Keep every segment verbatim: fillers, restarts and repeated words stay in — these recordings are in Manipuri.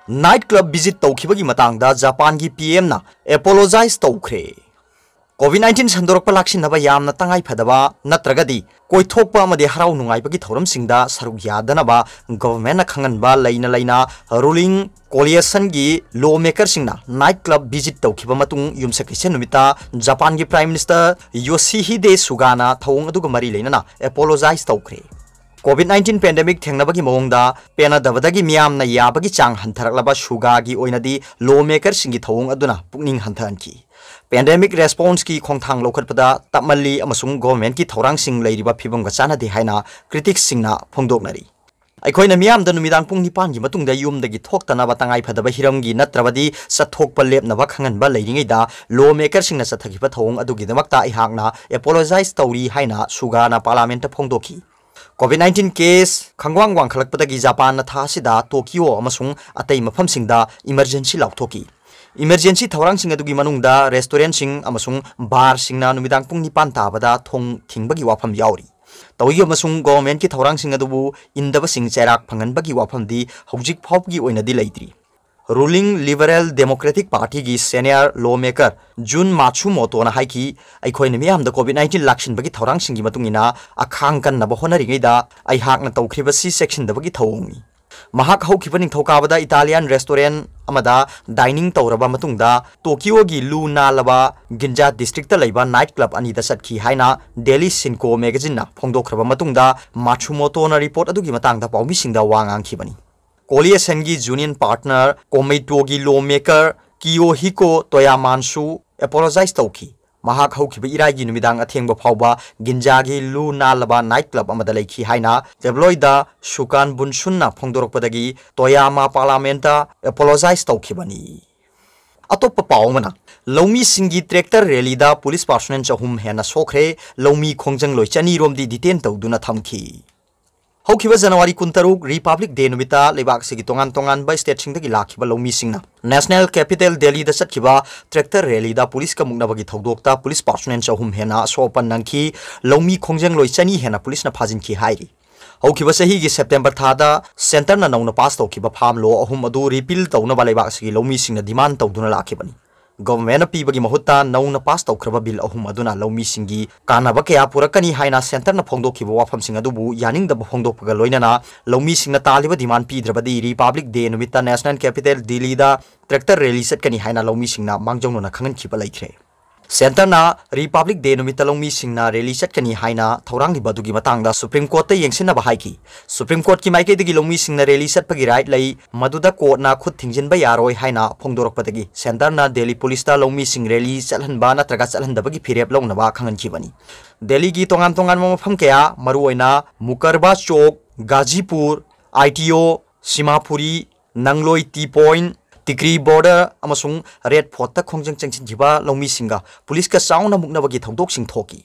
Night club visit ꯇꯧꯈꯤꯕꯒꯤ ꯃꯇꯥꯡꯗ ꯖꯄꯥꯟꯒꯤ P M ꯅ apologize ꯇꯧꯈ꯭ꯔꯦ꯫ COVID nineteen ꯁꯟꯗꯣꯔꯛꯄ ꯂꯥꯛꯁꯤꯟꯅꯕ ꯌꯥꯝꯅ ꯇꯉꯥꯏ ꯐꯗꯕ ꯅꯠꯇ꯭ꯔꯒꯗꯤ ꯀꯣꯏꯊꯣꯛꯄ ꯑꯃꯗꯤ ꯍꯔꯥꯎ ꯅꯨꯡꯉꯥꯏꯕꯒꯤ ꯊꯧꯔꯝꯁꯤꯡꯗ ꯁꯔꯨꯛ ꯌꯥꯗꯅꯕ government ꯅ ꯈꯪꯍꯟꯕ ꯂꯩꯅ ꯂꯩꯅ ruling coalition ꯒꯤ law maker ꯁꯤꯡꯅ night club visit ꯇꯧꯈꯤꯕ ꯃꯇꯨꯡ ꯌꯨꯝꯁꯀꯩꯁ ꯅꯨꯃꯤꯠꯇ ꯖꯄꯥꯟꯒꯤ Prime Minister Yoshihide Suga ꯅ ꯊꯧꯑꯣꯡ ꯑꯗꯨꯒ ꯃꯔꯤ ꯂꯩꯅꯅ apologize ꯇꯧꯈ꯭ꯔꯦ꯫ COVID nineteen pandemic ꯊꯦꯡꯅꯕꯒꯤ ꯃꯑꯣꯡꯗ ꯄꯦꯟꯅꯗꯕꯗꯒꯤ ꯃꯤꯌꯥꯝꯅ ꯌꯥꯕꯒꯤ ꯆꯥꯡ ꯍꯟꯊꯔꯛꯂꯕ ꯁꯨꯒꯥꯒꯤ ꯑꯣꯏꯅꯗꯤ law maker ꯁꯤꯡꯒꯤ ꯊꯧꯑꯣꯡ ꯑꯗꯨꯅ ꯄꯨꯛꯅꯤꯡ ꯍꯟꯊꯍꯟꯈꯤ꯫ Pandemic response ꯀꯤ ꯈꯣꯡꯊꯥꯡ ꯂꯧꯈꯠꯄꯗ ꯇꯞꯃꯜꯂꯤ ꯑꯃꯁꯨꯡ government ꯀꯤ ꯊꯧꯔꯥꯡꯁꯤꯡ ꯂꯩꯔꯤꯕ ꯐꯤꯕꯝꯒ ꯆꯥꯟꯅꯗꯦ ꯍꯥꯏꯅ critics ꯁꯤꯡꯅ ꯐꯣꯡꯗꯣꯛꯅꯔꯤ꯫ ꯑꯩꯈꯣꯏꯅ ꯃꯤꯌꯥꯝꯗ ꯅꯨꯃꯤꯗꯥꯡ ꯄꯨꯡ ꯅꯤꯄꯥꯟꯒꯤ ꯃꯇꯨꯡꯗ ꯌꯨꯝꯗꯒꯤ ꯊꯣꯛꯇꯅꯕ ꯇꯉꯥꯏ ꯐꯗꯕ ꯍꯤꯔꯝꯒꯤ ꯅꯠꯇ꯭ꯔꯕꯗꯤ ꯆꯠꯊꯣꯛꯄ ꯂꯦꯞꯅꯕ ꯈꯪꯍꯟꯕ ꯂꯩꯔꯤꯉꯩꯗ law maker ꯁꯤꯡꯅ ꯆꯠꯊꯈꯤꯕ ꯊꯧꯑꯣꯡ ꯑꯗꯨꯒꯤꯗꯃꯛꯇ ꯑꯩꯍꯥꯛꯅ apologize ꯇꯧꯔꯤ ꯍꯥꯏꯅ ꯁꯨꯒꯥꯅ Parliament ꯇ ꯐꯣꯡꯗꯣꯛꯈꯤ꯫ COVID nineteen case ꯈꯪꯋꯥꯡ ꯋꯥꯡꯈꯠꯂꯛꯄꯗꯒꯤ ꯖꯄꯥꯟꯅ ꯊꯥ ꯑꯁꯤꯗ ꯇꯣꯀꯤꯌꯣ ꯑꯃꯁꯨꯡ ꯑꯇꯩ ꯃꯐꯝꯁꯤꯡꯗ emergency ꯂꯥꯎꯊꯣꯛꯈꯤ꯫ Emergency ꯊꯧꯔꯥꯡꯁꯤꯡ ꯑꯗꯨꯒꯤ ꯃꯅꯨꯡꯗ restaurant ꯁꯤꯡ ꯑꯃꯁꯨꯡ bar ꯁꯤꯡꯅ ꯅꯨꯃꯤꯗꯥꯡ ꯄꯨꯡ ꯅꯤꯄꯥꯟ ꯇꯥꯕꯗ ꯊꯣꯡ ꯊꯤꯡꯕꯒꯤ ꯋꯥꯐꯝ ꯌꯥꯎꯔꯤ꯫ ꯇꯧꯏ ꯑꯃꯁꯨꯡ government ꯀꯤ ꯊꯧꯔꯥꯡꯁꯤꯡ ꯑꯗꯨꯕꯨ ꯏꯟꯗꯕꯁꯤꯡ ꯆꯩꯔꯥꯛ ꯐꯪꯍꯟꯕꯒꯤ ꯋꯥꯐꯝꯗꯤ ꯍꯧꯖꯤꯛ ꯐꯥꯎꯕꯒꯤ ꯑꯣꯏꯅꯗꯤ ꯂꯩꯇ꯭ꯔꯤ꯫ Ruling Liberal Democratic Party ꯒꯤ senior law maker Jun Matsumoto ꯅ ꯍꯥꯏꯈꯤ, "ꯑꯩꯈꯣꯏꯅ ꯃꯤꯌꯥꯝꯗ COVID nineteen ꯂꯥꯛꯁꯤꯟꯕꯒꯤ ꯊꯧꯔꯥꯡꯁꯤꯡꯒꯤ ꯃꯇꯨꯡ ꯏꯟꯅ ꯑꯈꯥꯡ ꯀꯟꯅꯕ ꯍꯣꯠꯅꯔꯤꯉꯩꯗ ꯑꯩꯍꯥꯛꯅ ꯇꯧꯈ꯭ꯔꯤꯕꯁꯤ ꯆꯦꯛꯁꯤꯟꯗꯕꯒꯤ ꯊꯧꯑꯣꯡꯅꯤ"꯫ ꯃꯍꯥꯛ ꯍꯧꯈꯤꯕ ꯅꯤꯡꯊꯧꯀꯥꯕꯗ Italian restaurant ꯑꯃꯗ dining ꯇꯧꯔꯕ ꯃꯇꯨꯡꯗ ꯇꯣꯀꯤꯌꯣꯒꯤ ꯂꯨ ꯅꯥꯜꯂꯕ ꯒꯤꯟꯖꯥ district ꯇ ꯂꯩꯕ night club ꯑꯅꯤꯗ ꯆꯠꯈꯤ ꯍꯥꯏꯅ Daily Shinko magazine ꯅ ꯐꯣꯡꯗꯣꯛꯈ꯭ꯔꯕ ꯃꯇꯨꯡꯗ Matsumoto ꯅ report ꯑꯗꯨꯒꯤ ꯃꯇꯥꯡꯗ ꯄꯥꯎꯃꯤꯁꯤꯡꯗ ꯋꯥ ꯉꯥꯡꯈꯤꯕꯅꯤ꯫ Coalition ꯒꯤ union partner Komeito ꯒꯤ law maker Kiyohiko Toyama ꯅꯁꯨ apologize ꯇꯧꯈꯤ꯫ ꯃꯍꯥꯛ ꯍꯧꯈꯤꯕ ꯏꯔꯥꯏꯒꯤ ꯅꯨꯃꯤꯗꯥꯡ ꯑꯊꯦꯡꯕ ꯐꯥꯎꯕ ꯒꯤꯟꯖꯥꯒꯤ ꯂꯨ ꯅꯥꯜꯂꯕ night club ꯑꯃꯗ ꯂꯩꯈꯤ ꯍꯥꯏꯅ tabloid ꯗ Shukan Bunshun ꯅ ꯐꯣꯡꯗꯣꯔꯛꯄꯗꯒꯤ Toyama Parliament ꯇ apologize ꯇꯧꯈꯤꯕꯅꯤ꯫ ꯑꯇꯣꯞꯄ ꯄꯥꯎ ꯑꯃꯅ, ꯂꯧꯃꯤꯁꯤꯡꯒꯤ tractor rally ꯗ police personnel ꯆꯍꯨꯝ ꯍꯦꯟꯅ ꯁꯣꯛꯈ꯭ꯔꯦ, ꯂꯧꯃꯤ ꯈꯣꯡꯖꯪꯂꯣꯏ ꯆꯅꯤ ꯔꯣꯝꯗꯤ detain ꯇꯧꯗꯨꯅ ꯊꯝꯈꯤ꯫ ꯍꯧꯈꯤꯕ January ꯀꯨꯟꯇꯔꯨꯛ Republic Day ꯅꯨꯃꯤꯠꯇ ꯂꯩꯕꯥꯛ ꯑꯁꯤꯒꯤ ꯇꯣꯉꯥꯟ ꯇꯣꯉꯥꯟꯕ state ꯁꯤꯡꯗꯒꯤ ꯂꯥꯛꯈꯤꯕ ꯂꯧꯃꯤꯁꯤꯡꯅ National Capital Delhi ꯗ ꯆꯠꯈꯤꯕ tractor rally ꯗ police ꯀ ꯃꯨꯛꯅꯕꯒꯤ ꯊꯧꯗꯣꯛꯇ police personnel ꯆꯍꯨꯝ ꯍꯦꯟꯅ ꯑꯁꯣꯛ ꯑꯄꯟ ꯅꯪꯈꯤ꯫ ꯂꯧꯃꯤ ꯈꯣꯡꯖꯪꯂꯣꯏ ꯆꯅꯤ ꯍꯦꯟꯅ police ꯅ ꯐꯥꯖꯤꯟꯈꯤ ꯍꯥꯏꯔꯤ꯫ ꯍꯧꯈꯤꯕ ꯆꯍꯤꯒꯤ ꯁꯦꯞꯇꯦꯝꯕꯔ ꯊꯥꯗ ꯁꯦꯟꯇꯔꯅ ꯅꯧꯅ ꯄꯥꯁ ꯇꯧꯈꯤꯕ ꯐꯥꯝ ꯂꯣ ꯑꯍꯨꯝ ꯑꯗꯨ ꯔꯤꯄꯤꯜ ꯇꯧꯅꯕ ꯂꯩꯕꯥꯛ ꯑꯁꯤꯒꯤ ꯂꯧꯃꯤꯁꯤꯡꯅ ꯗꯤꯃꯥꯟ ꯇꯧꯗꯨꯅ ꯂꯥꯛꯈꯤꯕꯅꯤ꯫ ꯒꯚꯔꯟꯃꯦꯟꯠꯅ ꯄꯤꯕꯒꯤ ꯃꯍꯨꯠꯇ ꯅꯧꯅ ꯄꯥꯁ ꯇꯧꯈ꯭ꯔꯕ ꯕꯤꯜ ꯑꯍꯨꯝ ꯑꯗꯨꯅ ꯂꯧꯃꯤꯁꯤꯡꯒꯤ ꯀꯥꯟꯅꯕ ꯀꯌꯥ ꯄꯨꯔꯛꯀꯅꯤ ꯍꯥꯏꯅ ꯁꯦꯟꯇꯔꯅ ꯐꯣꯡꯗꯣꯛꯈꯤꯕ ꯋꯥꯐꯝꯁꯤꯡ ꯑꯗꯨꯕꯨ ꯌꯥꯅꯤꯡꯗꯕ ꯐꯣꯡꯗꯣꯛꯄꯒ ꯂꯣꯏꯅꯅ ꯂꯧꯃꯤꯁꯤꯡꯅ ꯇꯥꯜꯂꯤꯕ ꯗꯤꯃꯥꯟ ꯄꯤꯗ꯭ꯔꯕꯗꯤ ꯔꯤꯄꯕ꯭ꯂꯤꯛ ꯗꯦ ꯅꯨꯃꯤꯠꯇ ꯅꯦꯁꯅꯦꯜ ꯀꯦꯄꯤꯇꯦꯜ ꯗꯤꯜꯂꯤꯗ ꯇ꯭ꯔꯦꯛꯇꯔ ꯔꯦꯂꯤ ꯆꯠꯀꯅꯤ ꯍꯥꯏꯅ ꯂꯧꯃꯤꯁꯤꯡꯅ ꯃꯥꯡꯖꯧꯅꯅ ꯈꯪꯍꯟꯈꯤꯕ ꯂꯩꯈ꯭ꯔꯦ꯫ ꯁꯦꯟꯇꯔꯅ ꯔꯤꯄꯕ꯭ꯂꯤꯛ ꯗꯦ ꯅꯨꯃꯤꯠꯇ ꯂꯧꯃꯤꯁꯤꯡꯅ ꯔꯦꯂꯤ ꯆꯠꯀꯅꯤ ꯍꯥꯏꯅ ꯊꯧꯔꯥꯡꯂꯤꯕ ꯑꯗꯨꯒꯤ ꯃꯇꯥꯡꯗ ꯁꯨꯄ꯭ꯔꯤꯝ ꯀꯣꯔꯠꯇ ꯌꯦꯡꯁꯤꯟꯅꯕ ꯍꯥꯏꯈꯤ꯫ ꯁꯨꯄ꯭ꯔꯤꯝ ꯀꯣꯔꯠꯀꯤ ꯃꯥꯏꯀꯩꯗꯒꯤ ꯂꯧꯃꯤꯁꯤꯡꯅ ꯔꯦꯂꯤ ꯆꯠꯄꯒꯤ ꯔꯥꯏꯠ ꯂꯩ, ꯃꯗꯨꯗ ꯀꯣꯔꯠꯅ ꯈꯨꯠ ꯊꯤꯡꯖꯤꯟꯕ ꯌꯥꯔꯣꯏ ꯍꯥꯏꯅ ꯐꯣꯡꯗꯣꯔꯛꯄꯗꯒꯤ ꯁꯦꯟꯇꯔꯅ ꯗꯦꯜꯂꯤ ꯄꯨꯂꯤꯁꯇ ꯂꯧꯃꯤꯁꯤꯡ ꯔꯦꯂꯤ ꯆꯠꯍꯟꯕ ꯅꯠꯇ꯭ꯔꯒ ꯆꯠꯍꯟꯗꯕꯒꯤ ꯐꯤꯔꯦꯞ ꯂꯧꯅꯕ ꯈꯪꯍꯟꯈꯤꯕꯅꯤ꯫ ꯗꯦꯜꯂꯤꯒꯤ ꯇꯣꯉꯥꯟ ꯇꯣꯉꯥꯟꯕ ꯃꯐꯝ ꯀꯌꯥ, ꯃꯔꯨꯑꯣꯏꯅ ꯃꯨꯀꯔꯕꯥ ꯆꯣꯛ, ꯒꯥꯖꯤꯄꯨꯔ, ꯑꯥꯏ ꯇꯤ ꯑꯣ, ꯁꯤꯃꯥꯄꯨꯔꯤ, ꯅꯪꯂꯣꯏ ꯇꯤ ꯄꯣꯏꯟꯠ, ꯇꯤꯀ꯭ꯔꯤ ꯕꯣꯔꯗꯔ ꯑꯃꯁꯨꯡ ꯔꯦꯗ ꯐꯣꯔꯠꯇ ꯈꯣꯡꯖꯪ ꯆꯪꯁꯤꯟꯈꯤꯕ ꯂꯧꯃꯤꯁꯤꯡꯒ ꯄꯨꯂꯤꯁꯀ ꯆꯥꯎꯅ ꯃꯨꯛꯅꯕꯒꯤ ꯊꯧꯗꯣꯛꯁꯤꯡ ꯊꯣꯛꯈꯤ꯫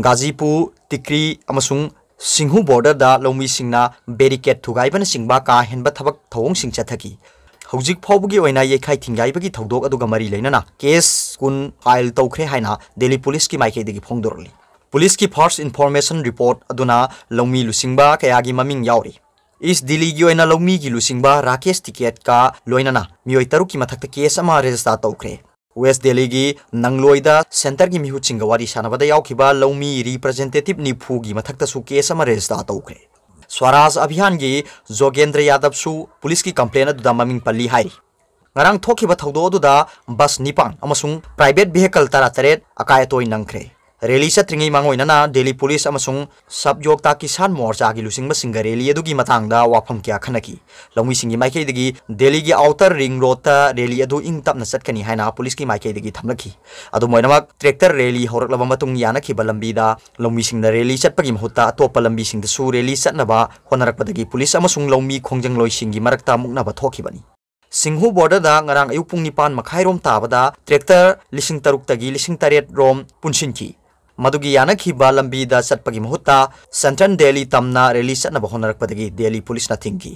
ꯒꯥꯖꯤꯄꯨꯔ, ꯇꯤꯀ꯭ꯔꯤ ꯑꯃꯁꯨꯡ ꯁꯤꯡꯍꯨ ꯕꯣꯔꯗꯔꯗ ꯂꯧꯃꯤꯁꯤꯡꯅ ꯕꯦꯔꯤꯀꯦꯗ ꯊꯨꯒꯥꯏꯕꯅꯆꯤꯡꯕ ꯀꯥ ꯍꯦꯟꯕ ꯊꯕꯛ ꯊꯧꯑꯣꯡꯁꯤꯡ ꯆꯠꯊꯈꯤ꯫ ꯍꯧꯖꯤꯛ ꯐꯥꯎꯕꯒꯤ ꯑꯣꯏꯅ ꯌꯩꯈꯥꯏ ꯊꯤꯡꯒꯥꯏꯕꯒꯤ ꯊꯧꯗꯣꯛ ꯑꯗꯨꯒ ꯃꯔꯤ ꯂꯩꯅꯅ ꯀꯦꯁ ꯀꯨꯟ ꯐꯥꯏꯜ ꯇꯧꯈ꯭ꯔꯦ ꯍꯥꯏꯅ ꯗꯦꯜꯂꯤ ꯄꯨꯂꯤꯁꯀꯤ ꯃꯥꯏꯀꯩꯗꯒꯤ ꯐꯣꯡꯗꯣꯔꯛꯂꯤ꯫ ꯄꯨꯂꯤꯁꯀꯤ ꯐꯥꯔꯁ ꯏꯟꯐꯣꯔꯃꯦꯁꯟ ꯔꯤꯄꯣꯔꯠ ꯑꯗꯨꯅ ꯂꯧꯃꯤ ꯂꯨꯆꯤꯡꯕ ꯀꯌꯥꯒꯤ ꯃꯃꯤꯡ ꯌꯥꯎꯔꯤ꯫ ꯏꯁ ꯗꯤꯜꯂꯤꯒꯤ ꯑꯣꯏꯅ ꯂꯧꯃꯤꯒꯤ ꯂꯨꯆꯤꯡꯕ ꯔꯥꯀꯦꯁ ꯇꯤꯀꯦꯠꯀ ꯂꯣꯏꯅꯅ ꯃꯤꯑꯣꯏ ꯇꯔꯨꯛꯀꯤ ꯃꯊꯛꯇ ꯀꯦꯁ ꯑꯃ ꯔꯦꯖꯤꯁꯇꯥꯔ ꯇꯧꯈ꯭ꯔꯦ꯫ ꯋꯦꯁ ꯗꯦꯜꯂꯤꯒꯤ ꯅꯪꯂꯣꯏꯗ ꯁꯦꯟꯇꯔꯒꯤ ꯃꯤꯍꯨꯠꯁꯤꯡꯒ ꯋꯥꯔꯤ ꯁꯥꯟꯅꯕꯗ ꯌꯥꯎꯈꯤꯕ ꯂꯧꯃꯤ ꯔꯤꯄ꯭ꯔꯖꯦꯟꯇꯦꯇꯤꯚ ꯅꯤꯐꯨꯒꯤ ꯃꯊꯛꯇꯁꯨ ꯀꯦꯁ ꯑꯃ ꯔꯦꯖꯤꯁꯇꯥꯔ ꯇꯧꯈ꯭ꯔꯦ꯫ ꯁ꯭ꯋꯔꯥꯖ ꯑꯚꯤꯌꯥꯟꯒꯤ ꯖꯣꯒꯦꯟꯗ꯭ꯔ ꯌꯥꯗꯕꯁꯨ ꯄꯨꯂꯤꯁꯀꯤ ꯀꯝꯄ꯭ꯂꯦꯟ ꯑꯗꯨꯗ ꯃꯃꯤꯡ ꯄꯜꯂꯤ ꯍꯥꯏꯔꯤ꯫ ꯉꯔꯥꯡ ꯊꯣꯛꯈꯤꯕ ꯊꯧꯗꯣꯛ ꯑꯗꯨꯗ ꯕꯁ ꯅꯤꯄꯥꯟ ꯑꯃꯁꯨꯡ ꯄ꯭ꯔꯥꯏꯚꯦꯠ ꯚꯤꯍꯤꯀꯜ ꯇꯔꯥꯇꯔꯦꯠ ꯑꯀꯥꯏ ꯑꯇꯣꯏ ꯅꯪꯈ꯭ꯔꯦ꯫ ꯔꯦꯂꯤ ꯆꯠꯇ꯭ꯔꯤꯉꯩ ꯃꯥꯡꯑꯣꯏꯅꯅ ꯗꯦꯜꯂꯤ ꯄꯨꯂꯤꯁ ꯑꯃꯁꯨꯡ ꯁꯕ ꯌꯣꯛꯇꯥ ꯀꯤꯁꯥꯟ ꯃꯣꯔꯆꯥꯒꯤ ꯂꯨꯆꯤꯡꯕꯁꯤꯡꯒ ꯔꯦꯂꯤ ꯑꯗꯨꯒꯤ ꯃꯇꯥꯡꯗ ꯋꯥꯐꯝ ꯀꯌꯥ ꯈꯟꯅꯈꯤ꯫ ꯂꯧꯃꯤꯁꯤꯡꯒꯤ ꯃꯥꯏꯀꯩꯗꯒꯤ ꯗꯦꯜꯂꯤꯒꯤ ꯑꯥꯎꯇꯔ ꯔꯤꯡ ꯔꯣꯗꯇ ꯔꯦꯂꯤ ꯑꯗꯨ ꯏꯪ ꯇꯞꯅ ꯆꯠꯀꯅꯤ ꯍꯥꯏꯅ ꯄꯨꯂꯤꯁꯀꯤ ꯃꯥꯏꯀꯩꯗꯒꯤ ꯊꯝꯂꯛꯈꯤ꯫ ꯑꯗꯨꯝ ꯑꯣꯏꯅꯃꯛ, ꯇ꯭ꯔꯦꯛꯇꯔ ꯔꯦꯂꯤ ꯍꯧꯔꯛꯂꯕ ꯃꯇꯨꯡ ꯌꯥꯅꯈꯤꯕ ꯂꯝꯕꯤꯗ ꯂꯧꯃꯤꯁꯤꯡꯅ ꯔꯦꯂꯤ ꯆꯠꯄꯒꯤ ꯃꯍꯨꯠꯇ ꯑꯇꯣꯞꯄ ꯂꯝꯕꯤꯁꯤꯡꯗꯁꯨ ꯔꯦꯂꯤ ꯆꯠꯅꯕ ꯍꯣꯠꯅꯔꯛꯄꯗꯒꯤ ꯄꯨꯂꯤꯁ ꯑꯃꯁꯨꯡ ꯂꯧꯃꯤ ꯈꯣꯡꯖꯪꯂꯣꯏꯁꯤꯡꯒꯤ ꯃꯔꯛꯇ ꯃꯨꯛꯅꯕ ꯊꯣꯛꯈꯤꯕꯅꯤ꯫ ꯁꯤꯡꯍꯨ ꯕꯣꯔꯗꯔꯗ ꯉꯔꯥꯡ ꯑꯌꯨꯛ ꯄꯨꯡ ꯅꯤꯄꯥꯟ ꯃꯈꯥꯏꯔꯣꯝ ꯇꯥꯕꯗ ꯇ꯭ꯔꯦꯛꯇꯔ ꯂꯤꯁꯤꯡ ꯇꯔꯨꯛꯇꯒꯤ ꯂꯤꯁꯤꯡ ꯇꯔꯦꯠ ꯔꯣꯝ ꯄꯨꯟꯁꯤꯟꯈꯤ꯫ ꯃꯗꯨꯒꯤ ꯌꯥꯅꯈꯤꯕ ꯂꯝꯕꯤꯗ ꯆꯠꯄꯒꯤ ꯃꯍꯨꯠꯇ ꯁꯦꯟꯇ꯭ꯔꯦꯜ ꯗꯦꯜꯂꯤ ꯇꯝꯅ ꯔꯦꯂꯤ ꯆꯠꯅꯕ ꯍꯣꯠꯅꯔꯛꯄꯗꯒꯤ ꯗꯦꯜꯂꯤ ꯄꯨꯂꯤꯁꯅ ꯊꯤꯡꯈꯤ꯫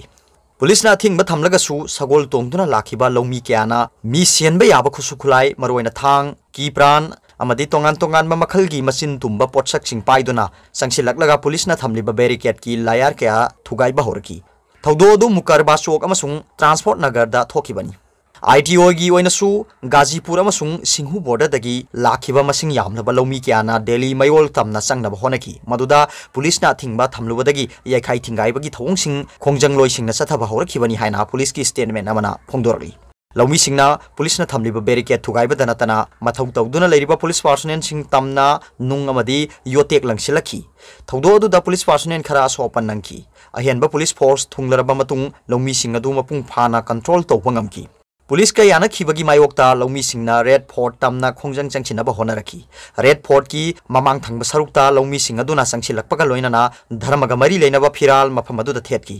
ꯄꯨꯂꯤꯁꯅ ꯑꯊꯤꯡꯕ ꯊꯝꯂꯒꯁꯨ ꯁꯒꯣꯜ ꯇꯣꯡꯗꯨꯅ ꯂꯥꯛꯈꯤꯕ ꯂꯧꯃꯤ ꯀꯌꯥꯅ ꯃꯤ ꯁꯤꯍꯟꯕ ꯌꯥꯕ ꯈꯨꯠꯁꯨ ꯈꯨꯠꯂꯥꯏ, ꯃꯔꯨꯑꯣꯏꯅ ꯊꯥꯡ, ꯀꯤꯄ꯭ꯔꯥꯟ, ꯑꯃꯗꯤ ꯇꯣꯉꯥꯟ ꯇꯣꯉꯥꯟꯕ ꯃꯈꯜꯒꯤ ꯃꯆꯤꯟ ꯇꯨꯝꯕ ꯄꯣꯠꯁꯛꯁꯤꯡ ꯄꯥꯏꯗꯨꯅ ꯆꯪꯁꯤꯜꯂꯛꯂꯒ ꯄꯨꯂꯤꯁꯅ ꯊꯝꯂꯤꯕ ꯕꯦꯔꯤꯀꯦꯗꯀꯤ ꯂꯥꯌꯥꯔ ꯀꯌꯥ ꯊꯨꯒꯥꯏꯕ ꯍꯧꯔꯛꯈꯤ꯫ ꯊꯧꯗꯣꯛ ꯑꯗꯨ ꯃꯨꯀꯔꯕꯥ ꯆꯣꯛ ꯑꯃꯁꯨꯡ ꯇ꯭ꯔꯥꯟꯁꯄꯣꯔꯠ ꯅꯒꯔꯗ ꯊꯣꯛꯈꯤꯕꯅꯤ꯫ ꯑꯥꯏ ꯇꯤ ꯑꯣꯒꯤ ꯑꯣꯏꯅꯁꯨ ꯒꯥꯖꯤꯄꯨꯔ ꯑꯃꯁꯨꯡ ꯁꯤꯡꯍꯨ ꯕꯣꯔꯗꯔꯗꯒꯤ ꯂꯥꯛꯈꯤꯕ ꯃꯁꯤꯡ ꯌꯥꯝꯂꯕ ꯂꯧꯃꯤ ꯀꯌꯥꯅ ꯗꯦꯜꯂꯤ ꯃꯌꯣꯜ ꯇꯝꯅ ꯆꯪꯅꯕ ꯍꯣꯠꯅꯈꯤ, ꯃꯗꯨꯗ ꯄꯨꯂꯤꯁꯅ ꯑꯊꯤꯡꯕ ꯊꯝꯂꯨꯕꯗꯒꯤ ꯌꯩꯈꯥꯏ ꯊꯤꯡꯒꯥꯏꯕꯒꯤ ꯊꯧꯑꯣꯡꯁꯤꯡ ꯈꯣꯡꯖꯪꯂꯣꯏꯁꯤꯡꯅ ꯆꯠꯊꯕ ꯍꯧꯔꯛꯈꯤꯕꯅꯤ ꯍꯥꯏꯅ ꯄꯨꯂꯤꯁꯀꯤ ꯁ꯭ꯇꯦꯠꯃꯦꯟ ꯑꯃꯅ ꯐꯣꯡꯗꯣꯔꯛꯂꯤ꯫ ꯂꯧꯃꯤꯁꯤꯡꯅ ꯄꯨꯂꯤꯁꯅ ꯊꯝꯂꯤꯕ ꯕꯦꯔꯤꯀꯦꯗ ꯊꯨꯒꯥꯏꯕꯗ ꯅꯠꯇꯅ ꯃꯊꯧ ꯇꯧꯗꯨꯅ ꯂꯩꯔꯤꯕ ꯄꯨꯂꯤꯁ ꯄꯥꯔꯁꯣꯅꯦꯜꯁꯤꯡ ꯇꯝꯅ ꯅꯨꯡ ꯑꯃꯗꯤ ꯌꯣꯠꯇꯦꯛ ꯂꯪꯁꯤꯜꯂꯛꯈꯤ꯫ ꯊꯧꯗꯣꯛ ꯑꯗꯨꯗ ꯄꯨꯂꯤꯁ ꯄꯥꯔꯁꯣꯅꯦꯜ ꯈꯔ ꯑꯁꯣꯛ ꯑꯄꯟ ꯅꯪꯈꯤ꯫ ꯑꯍꯦꯟꯕ ꯄꯨꯂꯤꯁ ꯐꯣꯔꯁ ꯊꯨꯡꯂꯔꯕ ꯃꯇꯨꯡ ꯂꯧꯃꯤꯁꯤꯡ ꯑꯗꯨ ꯃꯄꯨꯡ ꯐꯥꯅ ꯀꯟꯇ꯭ꯔꯣꯜ ꯇꯧꯕ ꯉꯝꯈꯤ꯫ ꯄꯨꯂꯤꯁꯀ ꯌꯥꯅꯈꯤꯕꯒꯤ ꯃꯥꯌꯣꯛꯇ ꯂꯧꯃꯤꯁꯤꯡꯅ ꯔꯦꯗ ꯐꯣꯔꯠ ꯇꯝꯅ ꯈꯣꯡꯖꯪ ꯆꯪꯁꯤꯟꯅꯕ ꯍꯣꯠꯅꯔꯛꯈꯤ꯫ ꯔꯦꯗ ꯐꯣꯔꯠꯀꯤ ꯃꯃꯥꯡ ꯊꯪꯕ ꯁꯔꯨꯛꯇ ꯂꯧꯃꯤꯁꯤꯡ ꯑꯗꯨꯅ ꯆꯪꯁꯤꯜꯂꯛꯄꯒ ꯂꯣꯏꯅꯅ ꯙꯔꯃꯒ ꯃꯔꯤ ꯂꯩꯅꯕ ꯐꯤꯔꯥꯜ ꯃꯐꯝ ꯑꯗꯨꯗ ꯊꯦꯠꯈꯤ꯫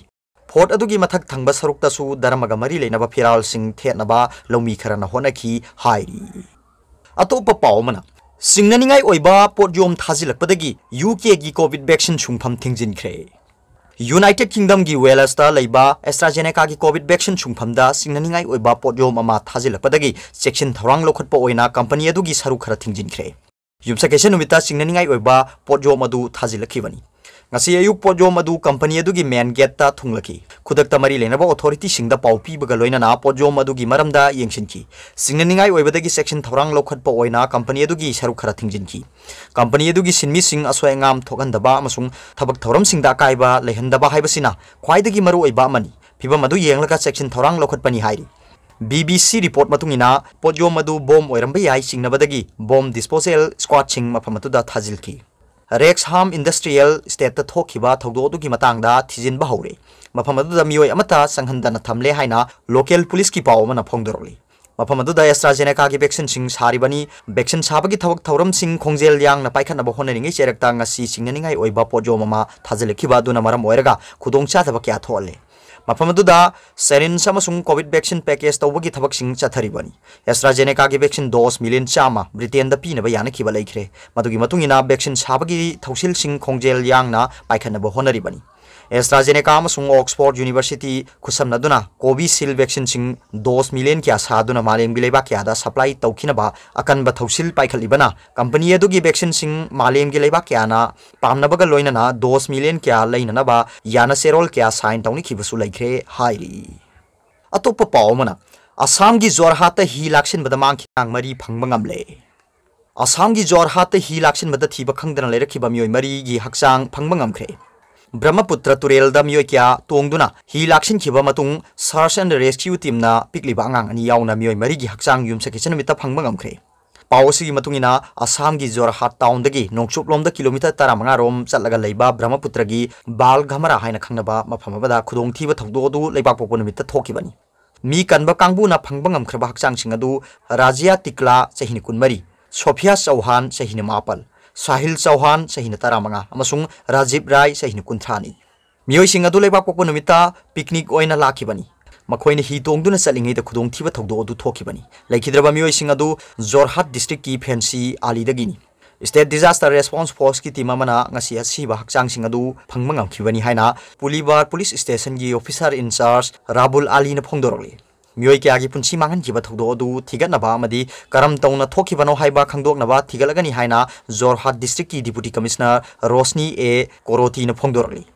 ꯐꯣꯔꯠ ꯑꯗꯨꯒꯤ ꯃꯊꯛ ꯊꯪꯕ ꯁꯔꯨꯛꯇꯁꯨ ꯙꯔꯃꯒ ꯃꯔꯤ ꯂꯩꯅꯕ ꯐꯤꯔꯥꯜꯁꯤꯡ ꯊꯦꯠꯅꯕ ꯂꯧꯃꯤ ꯈꯔꯅ ꯍꯣꯠꯅꯈꯤ ꯍꯥꯏꯔꯤ꯫ ꯑꯇꯣꯞꯄ ꯄꯥꯎ ꯑꯃꯅ, ꯆꯤꯡꯅꯅꯤꯡꯉꯥꯏ ꯑꯣꯏꯕ ꯄꯣꯠꯌꯣꯝ ꯊꯥꯖꯤꯜꯂꯛꯄꯗꯒꯤ ꯌꯨ ꯀꯦꯒꯤ ꯀꯣꯚꯤꯗ ꯚꯦꯛꯁꯤꯟ ꯁꯨꯡꯐꯝ ꯊꯤꯡꯖꯤꯟꯈ꯭ꯔꯦ꯫ ꯌꯨꯅꯥꯏꯇꯦꯗ ꯀꯤꯡꯗꯝꯒꯤ ꯋꯦꯂꯁꯇ ꯂꯩꯕ AstraZenecaꯒꯤ ꯀꯣꯚꯤꯗ ꯚꯦꯛꯁꯤꯟ ꯁꯨꯡꯐꯝꯗ ꯆꯤꯡꯅꯅꯤꯡꯉꯥꯏ ꯑꯣꯏꯕ ꯄꯣꯠꯌꯣꯝ ꯑꯃ ꯊꯥꯖꯤꯜꯂꯛꯄꯗꯒꯤ ꯆꯦꯛꯁꯤꯟ ꯊꯧꯔꯥꯡ ꯂꯧꯈꯠꯄ ꯑꯣꯏꯅ ꯀꯝꯄꯅꯤ ꯑꯗꯨꯒꯤ ꯁꯔꯨꯛ ꯈꯔ ꯊꯤꯡꯖꯤꯟꯈ꯭ꯔꯦ꯫ ꯌꯨꯝꯁꯀꯩꯁ ꯅꯨꯃꯤꯠꯇ ꯆꯤꯡꯅꯅꯤꯡꯉꯥꯏ ꯑꯣꯏꯕ ꯄꯣꯠꯌꯣꯝ ꯑꯗꯨ ꯊꯥꯖꯤꯜꯂꯛꯈꯤꯕꯅꯤ꯫ ꯉꯁꯤ ꯑꯌꯨꯛ ꯄꯣꯠꯌꯣꯝ ꯑꯗꯨ ꯀꯝꯄꯅꯤ ꯑꯗꯨꯒꯤ ꯃꯦꯟ ꯒꯦꯠꯇ ꯊꯨꯡꯂꯈꯤ꯫ ꯈꯨꯗꯛꯇ ꯃꯔꯤ ꯂꯩꯅꯕ ꯑꯣꯊꯣꯔꯤꯇꯤꯁꯤꯡꯗ ꯄꯥꯎ ꯄꯤꯕꯒ ꯂꯣꯏꯅꯅ ꯄꯣꯠꯌꯣꯝ ꯑꯗꯨꯒꯤ ꯃꯔꯝꯗ ꯌꯦꯡꯁꯤꯟꯈꯤ꯫ ꯆꯤꯡꯅꯅꯤꯡꯉꯥꯏ ꯑꯣꯏꯕꯗꯒꯤ ꯆꯦꯛꯁꯤꯟ ꯊꯧꯔꯥꯡ ꯂꯧꯈꯠꯄ ꯑꯣꯏꯅ ꯀꯝꯄꯅꯤ ꯑꯗꯨꯒꯤ ꯁꯔꯨꯛ ꯈꯔ ꯊꯤꯡꯖꯤꯟꯈꯤ꯫ ꯀꯝꯄꯅꯤ ꯑꯗꯨꯒꯤ ꯁꯤꯟꯃꯤꯁꯤꯡ ꯑꯁꯣꯏ ꯑꯉꯥꯝ ꯊꯣꯛꯍꯟꯗꯕ ꯑꯃꯁꯨꯡ ꯊꯕꯛ ꯊꯧꯔꯝꯁꯤꯡꯗ ꯑꯀꯥꯏꯕ ꯂꯩꯍꯟꯗꯕ ꯍꯥꯏꯕꯁꯤꯅ ꯈ꯭ꯋꯥꯏꯗꯒꯤ ꯃꯔꯨꯑꯣꯏꯕ ꯑꯃꯅꯤ꯫ ꯐꯤꯚꯝ ꯑꯗꯨ ꯌꯦꯡꯂꯒ ꯆꯦꯛꯁꯤꯟ ꯊꯧꯔꯥꯡ ꯂꯧꯈꯠꯄꯅꯤ ꯍꯥꯏꯔꯤ꯫ ꯕꯤ ꯕꯤ ꯁꯤ ꯔꯤꯄꯣꯔꯠ ꯃꯇꯨꯡ ꯏꯟꯅ, ꯄꯣꯠꯌꯣꯝ ꯑꯗꯨ ꯕꯣꯝ ꯑꯣꯏꯔꯝꯕ ꯌꯥꯏ ꯆꯤꯡꯅꯕꯗꯒꯤ ꯕꯣꯝ ꯗꯤꯁꯄꯣꯖꯦꯜ ꯁ꯭ꯀ꯭ꯋꯥꯗꯁꯤꯡ ꯃꯐꯝ ꯑꯗꯨꯗ ꯊꯥꯖꯤꯜꯈꯤ꯫ ꯔꯦꯛꯁꯍꯥꯝ ꯏꯟꯗꯁꯇ꯭ꯔꯤꯌꯦꯜ ꯏꯁꯇꯦꯠꯇ ꯊꯣꯛꯈꯤꯕ ꯊꯧꯗꯣꯛ ꯑꯗꯨꯒꯤ ꯃꯇꯥꯡꯗ ꯊꯤꯖꯤꯟꯕ ꯍꯧꯔꯦ꯫ ꯃꯐꯝ ꯑꯗꯨꯗ ꯃꯤꯑꯣꯏ ꯑꯃꯠꯇ ꯆꯪꯍꯟꯗꯅ ꯊꯝꯂꯦ ꯍꯥꯏꯅ ꯂꯣꯀꯦꯜ ꯄꯨꯂꯤꯁꯀꯤ ꯄꯥꯎ ꯑꯃꯅ ꯐꯣꯡꯗꯣꯔꯛꯂꯤ꯫ ꯃꯐꯝ ꯑꯗꯨꯗ AstraZenecaꯒꯤ ꯚꯦꯛꯁꯤꯟꯁꯤꯡ ꯁꯥꯔꯤꯕꯅꯤ꯫ ꯚꯦꯛꯁꯤꯟ ꯁꯥꯕꯒꯤ ꯊꯕꯛ ꯊꯧꯔꯝꯁꯤꯡ ꯈꯣꯡꯖꯦꯜ ꯌꯥꯡꯅ ꯄꯥꯏꯈꯠꯅꯕ ꯍꯣꯠꯅꯔꯤꯉꯩ ꯆꯩꯔꯛꯇ ꯉꯁꯤ ꯆꯤꯡꯅꯅꯤꯡꯉꯥꯏ ꯑꯣꯏꯕ ꯄꯣꯠꯌꯣꯝ ꯑꯃ ꯊꯥꯖꯤꯜꯂꯛꯈꯤꯕ ꯑꯗꯨꯅ ꯃꯔꯝ ꯑꯣꯏꯔꯒ ꯈꯨꯗꯣꯡꯆꯥꯗꯕ ꯀꯌꯥ ꯊꯣꯛꯍꯜꯂꯦ꯫ ꯃꯐꯝ ꯑꯗꯨꯗ syringe ꯑꯃꯁꯨꯡ ꯀꯣꯚꯤꯗ ꯚꯦꯛꯁꯤꯟ ꯄꯦꯀꯦꯖ ꯇꯧꯕꯒꯤ ꯊꯕꯛꯁꯤꯡ ꯆꯠꯊꯔꯤꯕꯅꯤ꯫ AstraZenecaꯒꯤ ꯚꯦꯛꯁꯤꯟ ꯗꯣꯁ ꯃꯤꯂꯤꯌꯟ ꯆꯥꯝꯃ ꯕ꯭ꯔꯤꯇꯦꯟꯗ ꯄꯤꯅꯕ ꯌꯥꯅꯈꯤꯕ ꯂꯩꯈ꯭ꯔꯦ꯫ ꯃꯗꯨꯒꯤ ꯃꯇꯨꯡ ꯏꯟꯅ ꯚꯦꯛꯁꯤꯟ ꯁꯥꯕꯒꯤ ꯊꯧꯁꯤꯜꯁꯤꯡ ꯈꯣꯡꯖꯦꯜ ꯌꯥꯡꯅ ꯄꯥꯏꯈꯠꯅꯕ ꯍꯣꯠꯅꯔꯤꯕꯅꯤ꯫ AstraZeneca ꯑꯃꯁꯨꯡ Oxford University ꯈꯨꯠꯁꯝꯅꯗꯨꯅ Covishield vaccine ꯁꯤꯡ dose million ꯀꯌꯥ ꯁꯥꯗꯨꯅ ꯃꯥꯂꯦꯝꯒꯤ ꯂꯩꯕꯥꯛ ꯀꯌꯥꯗ supply ꯇꯧꯈꯤꯅꯕ ꯑꯀꯟꯕ ꯊꯧꯁꯤꯜ ꯄꯥꯏꯈꯠꯂꯤꯕꯅ, company ꯑꯗꯨꯒꯤ vaccine ꯁꯤꯡ ꯃꯥꯂꯦꯝꯒꯤ ꯂꯩꯕꯥꯛ ꯀꯌꯥꯅ ꯄꯥꯝꯅꯕꯒ ꯂꯣꯏꯅꯅ dose million ꯀꯌꯥ ꯂꯩꯅꯅꯕ ꯌꯥꯅ ꯆꯦꯔꯣꯜ ꯀꯌꯥ sign ꯇꯧꯅꯈꯤꯕꯁꯨ ꯂꯩꯈ꯭ꯔꯦ ꯍꯥꯏꯔꯤ꯫ ꯑꯇꯣꯞꯄ ꯄꯥꯎ ꯑꯃꯅ, ꯑꯁꯥꯝꯒꯤ ꯖꯣꯔꯍꯥꯠꯇ ꯍꯤ ꯂꯥꯛꯁꯤꯟꯕꯗ ꯃꯥꯡꯈꯤꯕ ꯑꯉꯥꯡ ꯃꯔꯤ ꯐꯪꯕ ꯉꯝꯂꯦ꯫ ꯑꯁꯥꯝꯒꯤ ꯖꯣꯔꯍꯥꯠꯇ ꯍꯤ ꯂꯥꯛꯁꯤꯟꯕꯗ ꯊꯤꯕ ꯈꯪꯗꯅ ꯂꯩꯔꯛꯈꯤꯕ ꯃꯤꯑꯣꯏ ꯃꯔꯤꯒꯤ ꯍꯛꯆꯥꯡ ꯐꯪꯕ ꯉꯝꯈ꯭ꯔꯦ꯫ ꯕ꯭ꯔꯍ꯭ꯃꯄꯨꯇ꯭ꯔ ꯇꯨꯔꯦꯜꯗ ꯃꯤꯑꯣꯏ ꯀꯌꯥ ꯇꯣꯡꯗꯨꯅ ꯍꯤ ꯂꯥꯛꯁꯤꯟꯈꯤꯕ ꯃꯇꯨꯡ, search and rescue team ꯅ ꯄꯤꯛꯂꯤꯕ ꯑꯉꯥꯡ ꯑꯅꯤ ꯌꯥꯎꯅ ꯃꯤꯑꯣꯏ ꯃꯔꯤꯒꯤ ꯍꯛꯆꯥꯡ ꯌꯨꯝꯁꯀꯩꯁ ꯅꯨꯃꯤꯠꯇ ꯐꯪꯕ ꯉꯝꯈ꯭ꯔꯦ꯫ ꯄꯥꯎ ꯑꯁꯤꯒꯤ ꯃꯇꯨꯡ ꯏꯟꯅ, ꯑꯁꯥꯝꯒꯤ ꯖꯣꯔꯍꯥꯠ town ꯗꯒꯤ ꯅꯣꯡꯆꯨꯞꯂꯣꯝꯗ kilometre ꯇꯔꯥꯃꯉꯥ ꯔꯣꯝ ꯆꯠꯂꯒ ꯂꯩꯕ ꯕ꯭ꯔꯍ꯭ꯃꯄꯨꯇ꯭ꯔꯒꯤ ꯕꯥꯜꯘꯃꯔꯥ ꯍꯥꯏꯅ ꯈꯪꯅꯕ ꯃꯐꯝ ꯑꯃꯗ ꯈꯨꯗꯣꯡꯊꯤꯕ ꯊꯧꯗꯣꯛ ꯑꯗꯨ ꯂꯩꯕꯥꯛꯄꯣꯛꯄ ꯅꯨꯃꯤꯠꯇ ꯊꯣꯛꯈꯤꯕꯅꯤ꯫ ꯃꯤ ꯀꯟꯕ ꯀꯥꯡꯕꯨꯅ ꯐꯪꯕ ꯉꯝꯈ꯭ꯔꯕ ꯍꯛꯆꯥꯡꯁꯤꯡ ꯑꯗꯨ ꯔꯥꯖꯤꯌꯥ ꯇꯤꯛꯂꯥ, ꯆꯍꯤꯅ ꯀꯨꯟꯃꯔꯤ, ꯁꯣꯐꯤꯌꯥ ꯆꯧꯍꯥꯟ, ꯆꯍꯤꯅ ꯃꯥꯄꯜ, ꯁꯥꯍꯤꯜ ꯆꯧꯍꯥꯟ, ꯆꯍꯤꯅ ꯇꯔꯥꯃꯉꯥ, ꯑꯃꯁꯨꯡ ꯔꯥꯖꯤꯕ ꯔꯥꯏ, ꯆꯍꯤꯅ ꯀꯨꯟꯊ꯭ꯔꯥꯅꯤ꯫ ꯃꯤꯑꯣꯏꯁꯤꯡ ꯑꯗꯨ ꯂꯩꯕꯥꯛꯄꯣꯛꯄ ꯅꯨꯃꯤꯠꯇ picnic ꯑꯣꯏꯅ ꯂꯥꯛꯈꯤꯕꯅꯤ꯫ ꯃꯈꯣꯏꯅ ꯍꯤ ꯇꯣꯡꯗꯨꯅ ꯆꯠꯂꯤꯉꯩꯗ ꯈꯨꯗꯣꯡꯊꯤꯕ ꯊꯧꯗꯣꯛ ꯑꯗꯨ ꯊꯣꯛꯈꯤꯕꯅꯤ꯫ ꯂꯩꯈꯤꯗ꯭ꯔꯕ ꯃꯤꯑꯣꯏꯁꯤꯡ ꯑꯗꯨ ꯖꯣꯔꯍꯥꯠ district ꯀꯤ ꯐꯦꯟꯁꯤ ꯑꯥꯂꯤꯗꯒꯤꯅꯤ꯫ State Disaster Response Force ꯀꯤ team ꯑꯃꯅ ꯉꯁꯤ ꯑꯁꯤꯕ ꯍꯛꯆꯥꯡꯁꯤꯡ ꯑꯗꯨ ꯐꯪꯕ ꯉꯝꯈꯤꯕꯅꯤ ꯍꯥꯏꯅ ꯄꯨꯂꯤꯕꯥꯔ police station ꯒꯤ officer in charge ꯔꯥꯕꯨꯜ ꯑꯥꯂꯤꯅ ꯐꯣꯡꯗꯣꯔꯛꯂꯤ꯫ ꯃꯤꯑꯣꯏ ꯀꯌꯥꯒꯤ ꯄꯨꯟꯁꯤ ꯃꯥꯡꯍꯟꯈꯤꯕ ꯊꯧꯗꯣꯛ ꯑꯗꯨ ꯊꯤꯒꯠꯅꯕ ꯑꯃꯗꯤ ꯀꯔꯝ ꯇꯧꯅ ꯊꯣꯛꯈꯤꯕꯅꯣ ꯍꯥꯏꯕ ꯈꯪꯗꯣꯛꯅꯕ ꯊꯤꯒꯠꯂꯒꯅꯤ ꯍꯥꯏꯅ ꯖꯣꯔꯍꯥꯠ district ꯀꯤ Deputy Commissioner ꯔꯣꯁꯅꯤ ꯑꯦ ꯀꯣꯔꯣꯇꯤꯅ ꯐꯣꯡꯗꯣꯔꯛꯂꯤ꯫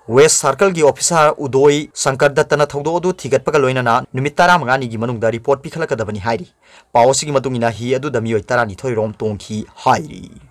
West Circle ꯒꯤ officer ꯎꯗꯣꯏ ꯁꯪꯀꯔ ꯗꯠꯇꯅ ꯊꯧꯗꯣꯛ ꯑꯗꯨ ꯊꯤꯒꯠꯄꯒ ꯂꯣꯏꯅꯅ ꯅꯨꯃꯤꯠ ꯇꯔꯥꯃꯉꯥꯅꯤꯒꯤ ꯃꯅꯨꯡꯗ report ꯄꯤꯈꯠꯂꯛꯀꯗꯕꯅꯤ ꯍꯥꯏꯔꯤ꯫ ꯄꯥꯎ ꯑꯁꯤꯒꯤ ꯃꯇꯨꯡ ꯏꯟꯅ, ꯍꯤ ꯑꯗꯨꯗ ꯃꯤꯑꯣꯏ ꯇꯔꯥꯅꯤꯊꯣꯏ ꯔꯣꯝ ꯇꯣꯡꯈꯤ ꯍꯥꯏꯔꯤ꯫